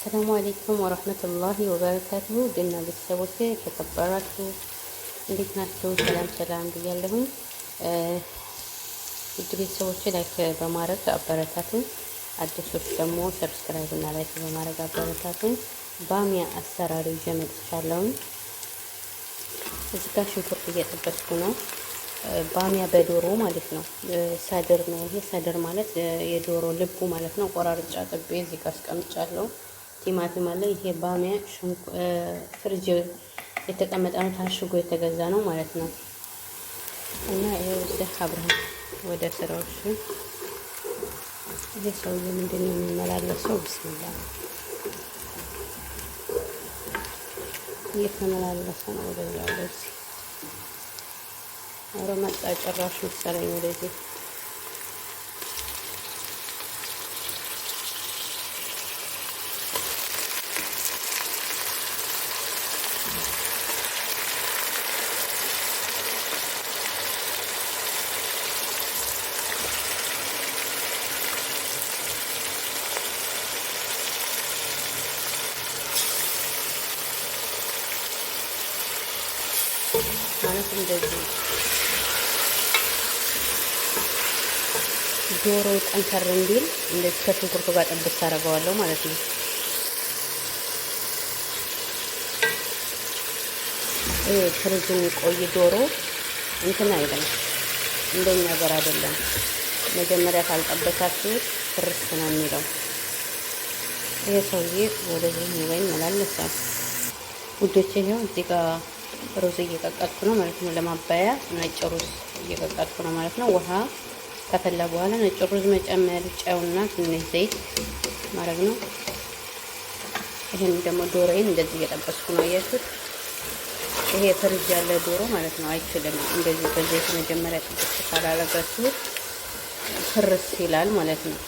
السلام عليكم ورحمة الله وبركاته። ድና ቤተሰቦቼ የተከበራችሁ እንዴት ናችሁ? ሰላም ሰላም ብያለሁኝ። ውድ ቤተሰቦቼ like በማድረግ አበረታቱን። አዲሶች ደግሞ subscribe እና like በማድረግ አበረታቱን። ባሚያ አሰራር ይዤ መጥቻለሁኝ። እዚህ ጋር ሽንኩርት እየጠበስኩ ነው። ባሚያ በዶሮ ማለት ነው። صدر ነው ይሄ። صدر ማለት የዶሮ ልቡ ማለት ነው። ቆራርጫ ጥቤ እዚህ ጋር አስቀምጫለሁ። ቲማቲም አለ። ይሄ ባሚያ ፍሪጅ የተቀመጠ ነው፣ ታሽጎ የተገዛ ነው ማለት ነው። እና ይሄው እዚህ አብረን ወደ ስራዎች። ይሄ ሰውዬ ምንድን ነው የሚመላለሰው? ብስሚላ እየተመላለሰ ነው ወደዛ ወደዚህ። ኧረ መጣ ጭራሽ መሰለኝ ወደዚህ። ማለት እንደዚህ ዶሮ ጠንከር እንዲል እንደዚህ ከሽንኩርቱ ጋር ጥብስ አደርገዋለሁ ማለት ነው። ይሄ ፍሪጅ የሚቆይ ዶሮ እንትን አይልም፣ እንደኛ ሀገር አይደለም። መጀመሪያ ካልጠበሳችሁት ፍርስ ነው የሚለው። ይሄ ሰውዬ ወደዚህ ወይ ይመላለሳል። ውዶቼ ይኸው እዚህ ጋር ሩዝ እየቀቀልኩ ነው ማለት ነው። ለማባያ ነጭ ሩዝ እየቀቀልኩ ነው ማለት ነው። ውሃ ከፈላ በኋላ ነጭ ሩዝ መጨመር፣ ጨውና ትንሽ ዘይት ማድረግ ነው። ይሄን ደግሞ ዶሮዬን እንደዚህ እየጠበስኩ ነው። አያችሁት? ይሄ ፍሪጅ ያለ ዶሮ ማለት ነው። አይችልም እንደዚህ በዘይት መጀመሪያ ጥብስ ካላረጋችሁት ፍርስ ይላል ማለት ነው።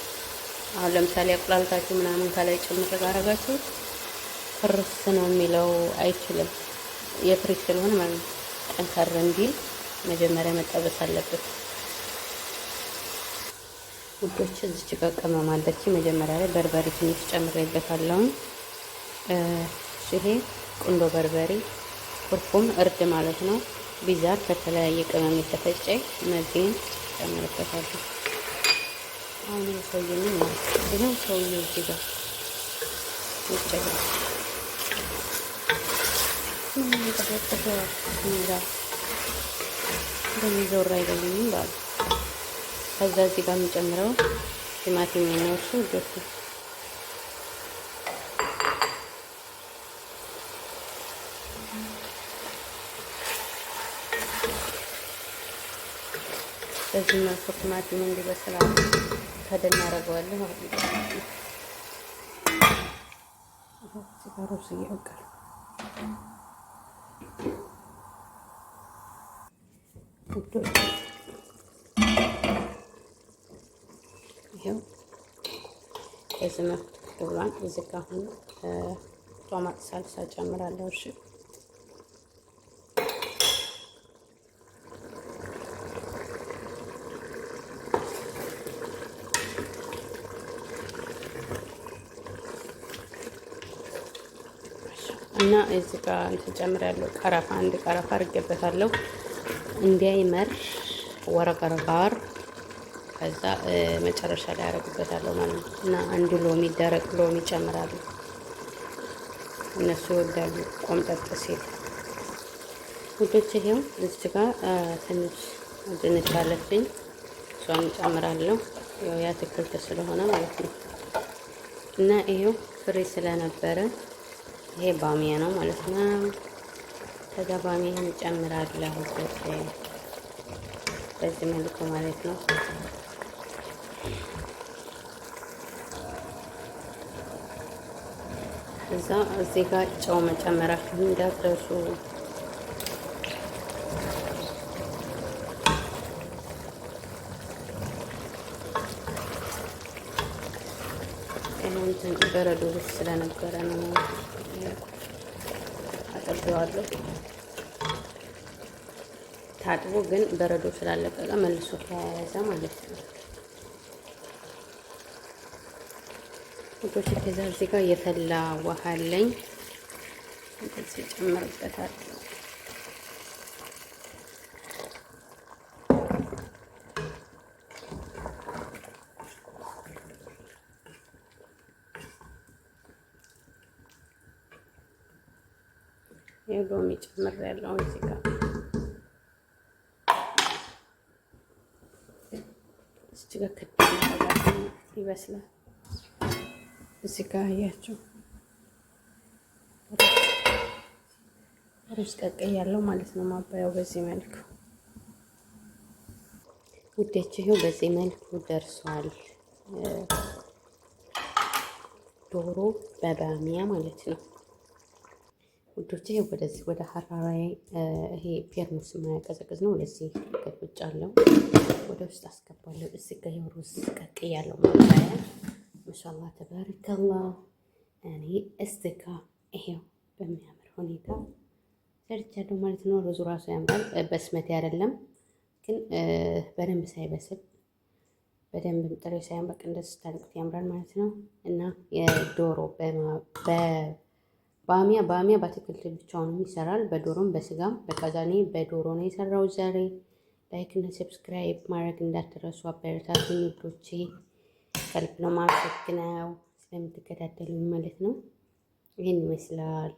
አሁን ለምሳሌ አቁላልታችሁ ምናምን ከላይ ጭምር ካረጋችሁት ፍርስ ነው የሚለው፣ አይችልም። የፍሪጅ ስለሆነ ማለት ነው። ጠንከር እንዲል መጀመሪያ መጠበስ አለበት። ውዶች እዚች ጋር ቅመም አለች። መጀመሪያ ላይ በርበሬ ትንሽ ጨምሬበታለሁ። ይሄ ቁንዶ በርበሬ፣ ኩርኩም፣ እርድ ማለት ነው። بزار ከተለያየ ቅመም የተፈጨ እነዚህን ጨምርበታለሁ። አሁን ይሄ ሰውዬ ምን ነው? ይሄው ሰውዬ እዚህ ጋር ይጨምራል። ምን ይቀበጥቶ እንዛ እንደሚዞር አይደለም ባሉ። ከዛ እዚህ ጋር የምጨምረው ቲማቲም ነው። እሱ ውዶቹ በዚህ መልኩ ቲማቲም እንዲበስል ከደን እናደርገዋለን ማለት ነው። እዚህ ጋር ሩዝ እየቀቀልኩ ውዶች፣ ይኸው በዚህ መልኩ ብሏል። እዚህ ጋር አሁን ቶማት ሳልሳ ጨምራለሁ። እሺ እና እዚህ ጋር እንትን ጨምራለሁ። ቀረፋ አንድ ቀረፋ አድርጌበታለሁ እንዲያይመር ورق غار። ከዛ መጨረሻ ላይ አደርግበታለሁ ማለት ነው። እና አንድ ሎሚ፣ ደረቅ ሎሚ ጨምራለሁ። እነሱ ይወዳሉ ቆምጠጥ ሲል ውዶች። ይሄው እዚህ ጋር ትንሽ ድንች አለችኝ፣ እሷን ጨምራለሁ። ያው የአትክልት ስለሆነ ማለት ነው። እና ይሄው ፍሬ ስለነበረ ይሄ ባሚያ ነው ማለት ነው። ከዛ ባሚያን ጨምራለሁ በዚህ መልኩ ማለት ነው። እዛ እዚህ ጋር ጨው መጨመራችሁን እንዳትረሱ። ይሄን በረዶ ውስጥ ስለነበረ ነው አጥቤዋለሁ። ታጥቦ ግን በረዶ ስላለቀቀ መልሶ ተያያዘ ማለት ነው። ውዶች ከዛ እዚህ ጋር የፈላ ውሃ አለኝ፣ እንደዚህ ጨምርበታለሁ። የሎሚ ጨምር ያለው እዚህ ጋር እዚህ ጋር ይበስላል። እዚህ ጋር አያችሁ ሩዝ ቀቅይ ያለው ማለት ነው። ማባያው በዚህ መልኩ ውዴች፣ ይኸው በዚህ መልኩ ደርሷል። ዶሮ በባሚያ ማለት ነው ውዶች። ይሄ ወደዚህ ወደ ሀራራይ ይሄ ፔርሙስ የማያቀዘቅዝ ነው። ወደዚህ ገልብጫለሁ፣ ወደ ውስጥ አስገባለሁ። እዚህ ጋር ይኸው ሩዝ ቀቅይ ያለው ማባያ ما شاء الله تبارك الله። እኔ እዚህ ጋ ይሄው በሚያምር ሁኔታ ሰርቻለሁ ማለት ነው። ሩዙ ራሱ ያምራል። በስመቴ አይደለም ግን በደንብ ሳይበስል በደንብ ጥሬ ሳይሆን በቃ እንደዚህ ስታደርጉት ያምራል ማለት ነው። እና የዶሮ ባሚያ ባሚያ በአትክልት ብቻውንም ይሰራል፣ በዶሮም በስጋም። በቃ ዛሬ በዶሮ ነው የሰራው ዛሬ። Like እና subscribe ማድረግ እንዳትረሱ። አበረታቱኝ ውዶቼ። ከልብ ነው ማመሰግነው ስለምትከታተሉኝ ማለት ነው። ይህን ይመስላል።